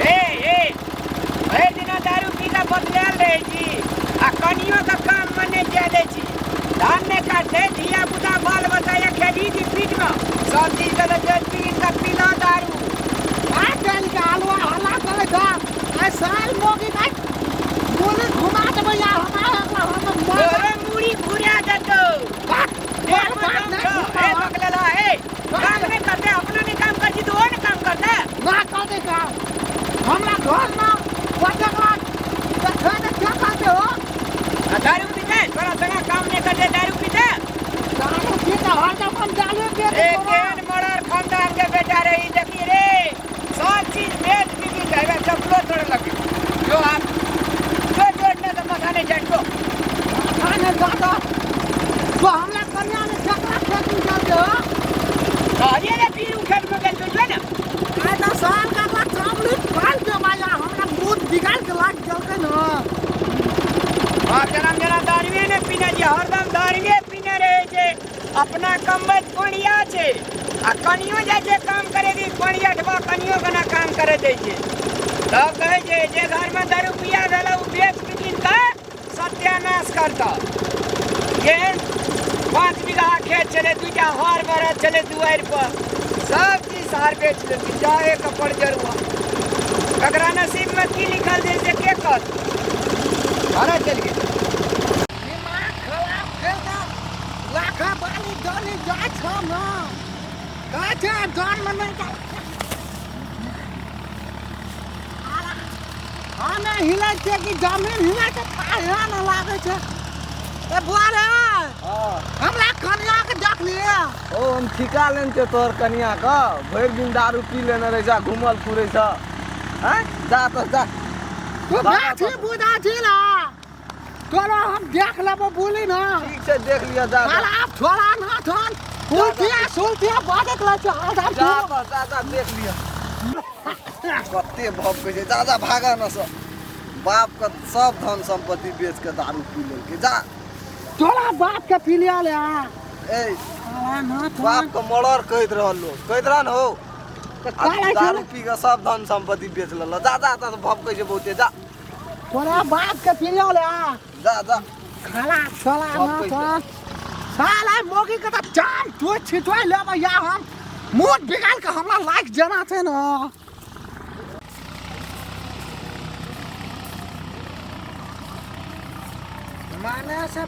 ए ए भरि दिना दारू पी कऽ बदलायल रहै छी आ कनियो के काम मे नहि जाय दै छी। धान नहि काटतै, धिया पुता बाल बच्चा या खेबही कि पीट मे सब चीज के तऽ बेच बिकिन कऽ पीलऽ दारू। आ डालि के हलुआ हल्ला करै छ आइ साल मोगी के मुड़ी घुमा देबै या हमरा हम तोरो मुड़ी घुरा देतौ। देह मे दम छौ। ए बकलेला ए, काम नहि करतै, अपना नहि काम करै छी तऽ ओहो ने काम करतै। ना करतै काम। हमरा घरमे बचक देखै ने क्या करते हो। आ दारू पीते तोरा संगे काम नहि करतै, दारू पीते। दारू पीते हरदम हम दारू पीते। ए केहन मरर खानदान के बेटा रही देखी रे, सब चीज बेच बिकी के चप्पलो तोड़ लगे। जो आप जो जोड़ने तो माथा नहीं झटको। माथा नहीं झटको। तो हमरा कन्या ने केकरा खेत में चल दे हो? कहलिए रे पीरू खेत में गेल जो ना। आइ तऽ साल का बाद चावली फाल के भाई हमरा मुंह बिगाड़ के लाग गेलकै न। बाप जनम जना दारुए ने पीने छी, हरदम दारुए पीने रहे छै। अपना कमबैत कोनिया छै आ कनियो जाइ छै काम करे दी कोनिया ठबा कनियो कना काम करे दै छै। तब कहै छै जे घर में दारू पिया भेल ओ बेच बिकिन के सत्यानाश करता। केहन 5 बीघा खेत छलै, 2टा हर बरद छलै दुआरि पर, सब चीज हर बेच लेलकै। जाए कपड़ जरुआ ककरा नसीब में की लिखल छै से के कहत। घरे चलि गेल। दिमाग खराब भेल तऽ लाखा बाली डली जाइ छौ न। कहै छै जन में नहि जा। हमे हिलै छियै कि जमीन हिलै छै, थाहे ने लागै छै। ए बुआ रे, हमरा कनिया के देख लिअ। ओ हम ठिका लेने छियौ तोहर कनिया के, भरि दिन दारू पी लेने रहै छ, घूमल फिरै छ। आँय जा तऽ जा। तू गाछी बुझा छी ना, तोरा हम देख लेबो बोली ना। ठीक छै देख लिअ जा। खराब छोड़ा ना थन उल्टिया सुल्टिया बाजत रहै छै हरदम। जा तऽ जा जा देख लिअ कते भपकै छै। जा जा भागऽ न सब, बाप के सब धन संपत्ति बेच के दारू पी लेलकै। जा तोरा बाप के पी लिया ले। ए बाप के मर्डर कहैत रहल लोग, कहैत रह न हो। दारू पी के सब धन संपत्ति बेच लेलक। जा जा तऽ भपकै छै बहुते। जा तोरा बाप के पी लिया ले। जा जा खाला छोला ना थन साला मोगी के तऽ जाम तू छिटवाइ लेबै या हम मुँह बिगाड़ के हमरा लाइक जेना छै न। माने से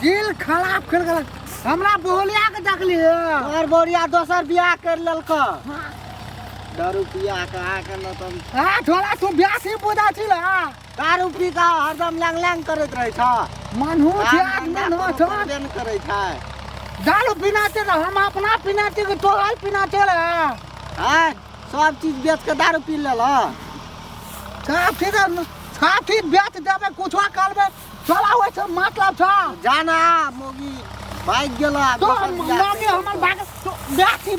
दिल खराब कर गेल हमरा। बोलिया के देखलिए तोहर बोरिया दोसर बियाह कर लेलक दारू पिया के आके न तम। हां थोड़ा तू बियाह से बुझा छी ला। दारू पी के हरदम लैंग लैंग करैत रहै छ। मनहू छै आदमी न छ करै छै। दारू पीना छै हम अपना पीना छै कि तोहर पीना छै रे। हां सब चीज बेच के दारू पी लेल। सब ठीक सब चीज बेच देबै कुछो करबै चला होइ छै मतलब छ। जाना मोगी भागि गेल। तो मम्मी हमर भाग तो बेची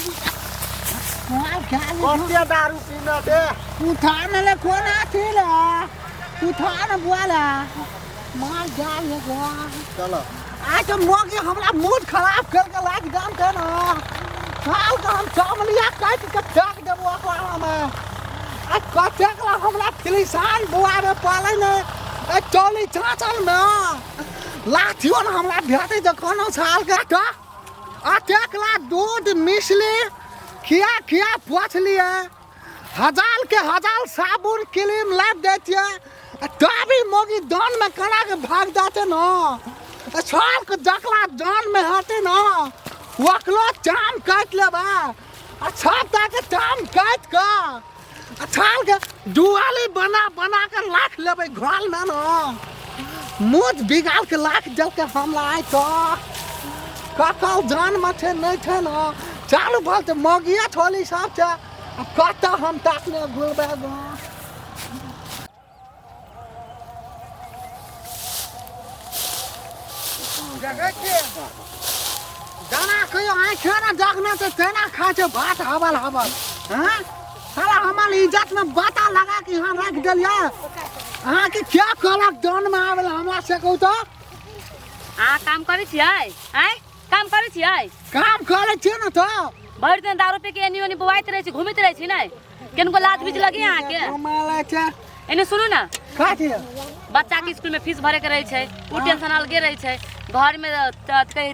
कते दारू पीना दे। उठा ने ले कोना थी ले उठा ने बुआ ले मार जाल ले गो। चलो आज तो मोगी हमरा मूड खराब कर के लाग जाम के ना साल के हम चावलिया काट के फेंक देबो अखबार में। आ कतेक ला हमरा फिलिसान बुआ में पाले ने ए चौली चाचल में लाठियो ने हमरा भेटै छै कोनो साल के। तो अतेक ला दूध मिसली खिया खिया पोछलिए, हजार के हजार साबुन क्रीम लाबि दै छियै, तभी मोगी दान में कना के भाग जाते न। साल के जकला दान में हेतै न ओकरो चाम काटि लेबै आ छता के चाम काटि कऽ आ छाल के दुआली बना बना के राख लेबै घर में न। मुँह बिगाड़ के लाख देलकै हमरा आइ तऽ कतौ जान में छै नहि छै न। चारू बगल तऽ मौगिए छोली सब छै, आ कतऽ हम ताकने घुरबै गाँव। देखै छियै दाना कहियो आँखियो ने जगने छै तेना खाइ छै भात हबल हबल। हँ साला हमर इज्जत में बाता लगा के यहाँ राखि देलियै। अहाँके क्या कहलक जान में आबै लए हमरा से कहू तऽ। अहाँ काम करै छियै? आँय काम करै छियै? काम करै छियै ने तऽ। भरि दिन दारू पी के एनी ओनी बौआइत रहै छी, घुमैत रहै छी नै। केनको लाज बीज लगे अहाँके? कमा छै। एने सुनू ने। कथी? बच्चा के स्कूल में फीस भरे के रहे छै, उ टेंशन अलगे रहे छै। घर में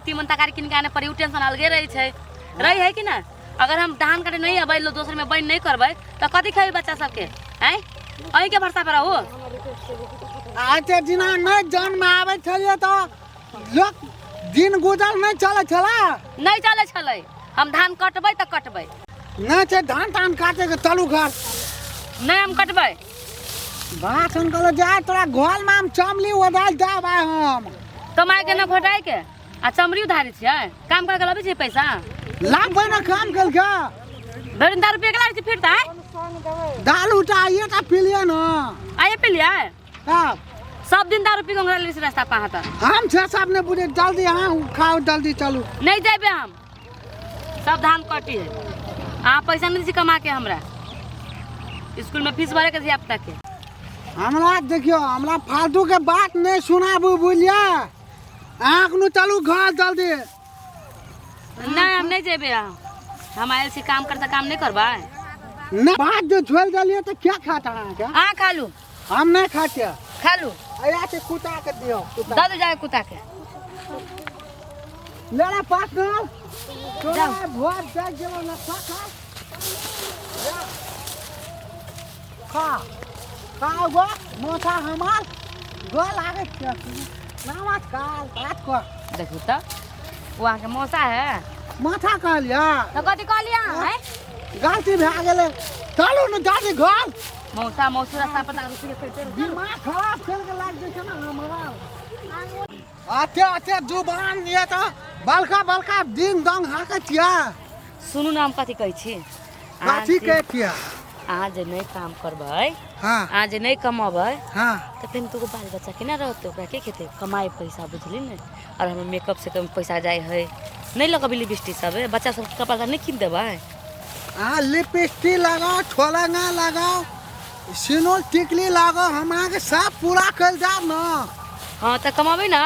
तीमन तरकारी कीन के आने पड़ी, उ टेंशन अलगे रहे छै। रही है कि ना? अगर हम धान काटे नहीं अबै, लो दोसर में बन नहीं करबै तऽ कथी खेबै बच्चा सबके? आँय, अहीं के भरोसा पर रहू। आते दिना नहि जन्म आबै छलियै तऽ लोक दिन गुजर नहि चलै छलै। नहीं चलै छलै। हम धान कटबै तऽ कटबै। नहि छै धान तान काटे के, चलू घर। नहीं, हम कटबै। बात हम कहलो जा तोरा घर में हम चमली ओदाल जाब आइ हम। कमाए के न घोटाए के आ चमड़ी उधारी छियै। काम करके लबै छियै पैसा। लाभ ने काम केलकै। भरि दिन दारू पिए के लागै छै फिर तऽ? दाल उठा आइए तऽ पिलिए न। आइए पिलियै। तब सब दिन दारू पी के ओंघरा लै छै रास्ता पर अहाँ तऽ। हम छै सब नहि बुझे, जल्दी अहाँ खाओ, जल्दी चलू। नहीं जेबै हम, सब धान कटी है। अहाँ पैसा नहीं दै छी कमा के हमरा। स्कूल में फीस भरे के धिया पुता के। हमरा देखियौ, हमरा फालतू के बात नहि सुनाबू, बुझलियै? अहाँ एखनो चलू घर जल्दी। नहीं, हम नहीं जेबै। अहाँ, हम आयल छी काम करते, काम नहीं करबै? नहि, बात जो झोल देलियै तऽ क्या खाता अहाँके? अहाँ खा लू। हम नहि खाइ छियै। खा लू। अया छै कुत्ता के दियौ, कुत्ता। दऽ दू जाके कुत्ता के। ले रे पार्टनर, तोरा भोर जाय गेलो ना। खा खा खा खा गो माथा हमार गो लागै छै। नमस्कार, बात कर। देखू तऽ, ओ अहाँके मौसा है? माथा कहलियै। तऽ कथी कहलियै अहाँ, हैं? गलती भए गेलै, चलू ने दादी घर। मौसा मौसी रास्ता पर दारू पी के फिरते रहू। दिमाग खराब कर के लाग जाइ छै ने हमरा। आते आते जुबान ये तऽ बड़का बड़का दिन दंग हाकै छियै। सुनू ने, हम कथी कहै छी? कथी कहै छियै? अहाँ जे नहि काम करबै, हाँ, अहाँ जे नहि कमेबै, हाँ, तऽ फेर तोको बाल बच्चा केना रहतै? ओकरा के खेतै? कमाइ पैसा, बुझली ने? आओर हमर मेकअप से कम पैसा जाइ है नहि? लगबी लिपस्टिक सब, बच्चा सबके कपड़ा सब नहि कीन देबै? अहाँ लिपस्टिक लगाओ, छोलंगा लगाओ, सिनोल टिकली लगाओ, हम अहाँके सब पूरा करि देब ने। हाँ, तऽ कमेबै ने?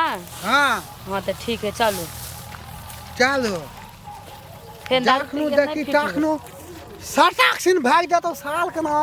हाँ। हाँ, तऽ ठीक है, चलू। चलू। फेर दारू पी जखनो के नहि देखी फिट हेबै। तखनो सटाक सिन भागि जेतौ साल के ना।